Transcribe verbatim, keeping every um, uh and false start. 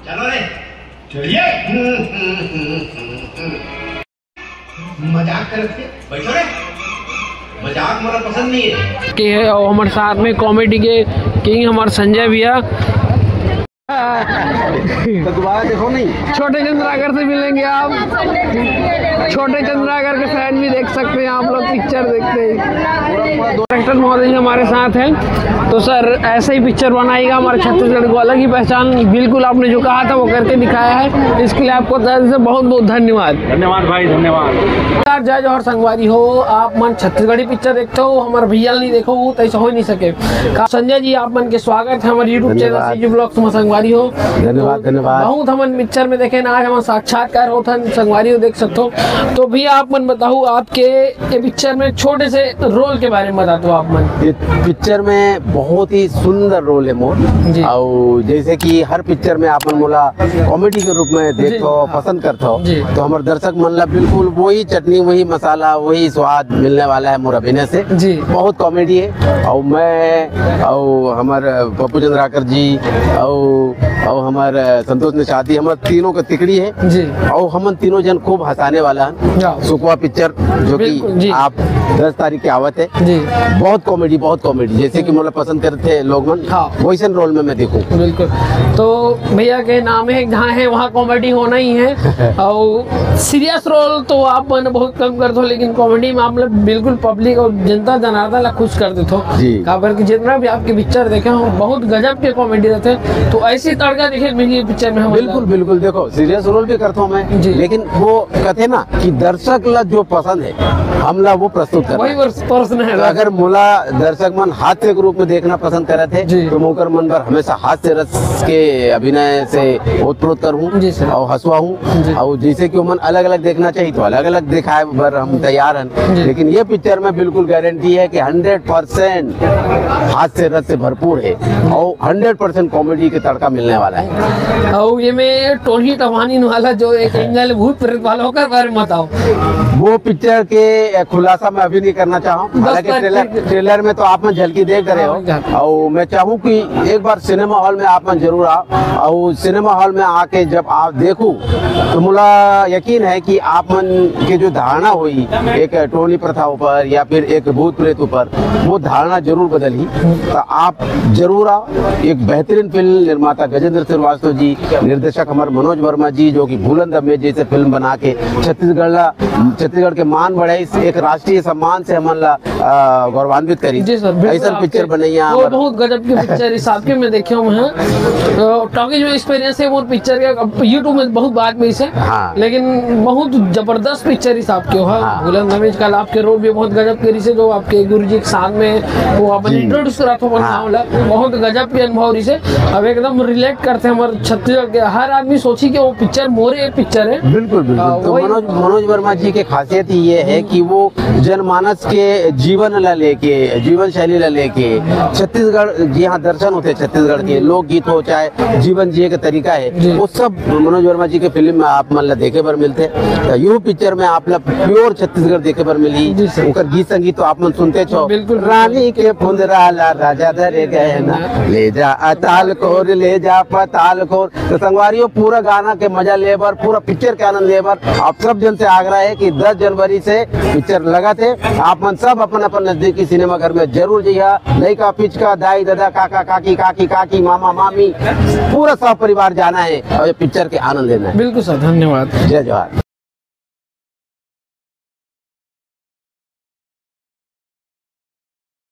चलो रे, चलिए। मजाक करत हे, बैठो रे। मजाक मोला पसंद नहीं है। के है और हमारे साथ में कॉमेडी के किंग हमारे संजय भैया। तो दोबारा देखो नहीं। छोटे चंद्राकर से मिलेंगे आप। छोटे चंद्राकर के फैन भी देख सकते हैं आप लोग, पिक्चर देखते हैं। डायरेक्टर महोदय जी हमारे साथ हैं। तो सर, ऐसे ही पिक्चर बनाइएगा, हमारे छत्तीसगढ़ को अलग ही पहचान, बिल्कुल आपने जो कहा था वो करके दिखाया है। इसके लिए आपको तहे दिल से बहुत बहुत धन्यवाद। धन्यवाद भाई, धन्यवाद। यार, जय जोहार संगवारी हो, आप मन छत्तीसगढ़ी पिक्चर देखते हो, हमारे भैया नहीं देखो, वो तो ऐसा हो ही नहीं सके। का-, संजय जी, आप मन के स्वागत है हमारे YouTube चैनल धन्यवाद। सीजी ब्लॉग्स में संगवारी हो। धन्यवाद, तो धन्यवाद। बहुत हमन पिक्चर में देखे ना, आज हमन साक्षात्कार होत हन, संगवारी हो देख सकते हो। तो भैया, आप मन बताओ, आपके ये पिक्चर में छोटे से रोल के बारे में बता दो आप मन। ये पिक्चर में बहुत ही सुंदर रोल है मोर। जी। और जैसे कि हर पिक्चर में आप मन मोला कॉमेडी के रूप में जी। देखो, हाँ। पसंद करते हो, जी। तो हमारे दर्शक मन ला बिल्कुल वही चटनी, वही मसाला, वही स्वाद मिलने वाला है मोर अभिनय से। जी। बहुत कॉमेडी है। और मैं और हमारे पप्पू चंद्राकर जी और, और हमारे संतोष निषाद जी, हमारे तीनों का तिकड़ी है। जी। और हमन तीनों जन खूब हंसाने वाला है। हाँ। सुकवा पिक्चर, जो कि बिल्कुल, जी। आप दस तारीख के आवत है। जी। बहुत कॉमेडी, बहुत कॉमेडी, जैसे कि मोला पसंद करते हैं लोग मन, हाँ। वैसन रोल में मैं देखूं। बिल्कुल। तो भैया के नाम है, जहाँ है वहाँ कॉमेडी होना ही है। और सीरियस रोल तो आप मन बहुत कम करते हो, लेकिन कॉमेडी में आप लोग बिल्कुल पब्लिक और जनता जनार्दन ला खुश कर देते हो। जी। काबर कि जितना भी आपके पिक्चर देखे हो, बहुत गजब के कॉमेडी रहते हैं। तो ऐसी तड़का देखे मिली पिक्चर में हम बिल्कुल, बिल्कुल। देखो, सीरियस रोल भी करता हूँ मैं, जी। लेकिन वो कहते हैं ना कि दर्शक ला जो पसंद है, हमला वो प्रस्तुत करना वही है। वर्ष-, पर्सन है तो ना। अगर मोला दर्शक मन हास्य के रूप में देखना पसंद करे थे, जी। तो मोकर मन पर हमेशा हास्य रस के अभिनय से ओतप्रोत कर हूँ जी सर। और हंसवा हूँ। जी। और जैसे कि मन अलग-अलग देखना चाहिए, तो अलग-अलग दिखाए बर हम तैयार हैं। जी। लेकिन ये पिक्चर में बिल्कुल गारंटी है कि हंड्रेड परसेंट हास्य रस से भरपूर है और हंड्रेड परसेंट कॉमेडी के तड़का मिलने वाला है। और ये में टोनी तवानी वाला जो एक एंगल भूत प्रेत वाला, ओकर बारे में बताओ। वो पिक्चर के खुलासा मैं अभी नहीं करना चाहूँ, बस हालांकि बस ट्रेलर, ठीक है। ट्रेलर में तो आप मन झलकी देख रहे हो। हाँ, हाँ। और मैं चाहूँ कि एक बार सिनेमा हॉल में आप मन जरूर आओ, और सिनेमा हॉल में आके जब आप देखो, तो मोला यकीन है कि आप मन के जो धारणा हुई एक टोनी प्रथा ऊपर या फिर एक भूत प्रेत ऊपर, वो धारणा जरूर बदलही। तो आप जरूर आओ। एक बेहतरीन फिल्म निर्माता गजेंद्र श्रीवास्तव जी, निर्देशक हमारे मनोज वर्मा जी, जो कि भूलन दमे जैसे फिल्म बना के छत्तीसगढ़ ला, छत्तीसगढ़ के मान बढ़ाई, एक राष्ट्रीय सम्मान से हमन ला, अ, गौरवान्वित करी। जी सर, बिल्कुल ऐसा आपके पिक्चर बनैया वो हमारा। बहुत गजब की पिक्चर इस आपके मैं देखे हुए हैं। अ, टॉकीज में एक्सपीरियंस है वो पिक्चर का, अब YouTube में बहुत बाद में इसे, हाँ। लेकिन बहुत जबरदस्त पिक्चर इस आपके हो। हाँ। भूलन दमे जी का आपके रोल भी बहुत गजब के रिसे, जो आपके गुरुजी के साथ में वो अपन जी। इंट्रोड्यूस करा था अपन हाँ। गाँव ला, बहुत गजब के अनुभव रिसे। अब एकदम रिलेट करते हैं हमारे छत्तीसगढ़ के, हर आदमी सोची कि वो पिक्चर मोरे पिक्चर है। बिल्कुल, बिल्कुल। हाँ, तो वही। मनोज, मनोज वर्मा जी की खासियत ये है कि वो जनमानस के जीवन ला लेके, जीवन शैली ला लेके, छत्तीसगढ़, जी हाँ, दर्शन होते हैं छत्तीसगढ़ के, लोकगीत हो चाहे जीवन जिए के तरीका है, जी। वो सब मनोज वर्मा जी के फिल्म में आप मन ला देखे बर मिलते। तो यू पिक्चर में आप ला प्योर छत्तीसगढ़ देखे बर मिली। जी सर। ओकर गीत संगीत तो आप मन सुनते छो, बिल्कुल। रानी के फुंदरा ला राजा धरे गहना, ले जा अताल कोर, ले जा पताल कोर। तो संगवारियों, पूरा गाना के मजा ले बर, पूरा पिक्चर के आनंद ले बर आप सब जन से आग्रह है कि दस जनवरी से पिक्चर लगा थे, आप मन सब अपन अपन नजदीकी सिनेमा घर में जरूर जइहा। लइका पिचका, दाई ददा, काका काकी, काकी काकी, मामा मामी, पूरा सब परिवार जाना है और ये पिक्चर के आनंद लेना है। बिल्कुल सर, धन्यवाद। जय जोहार।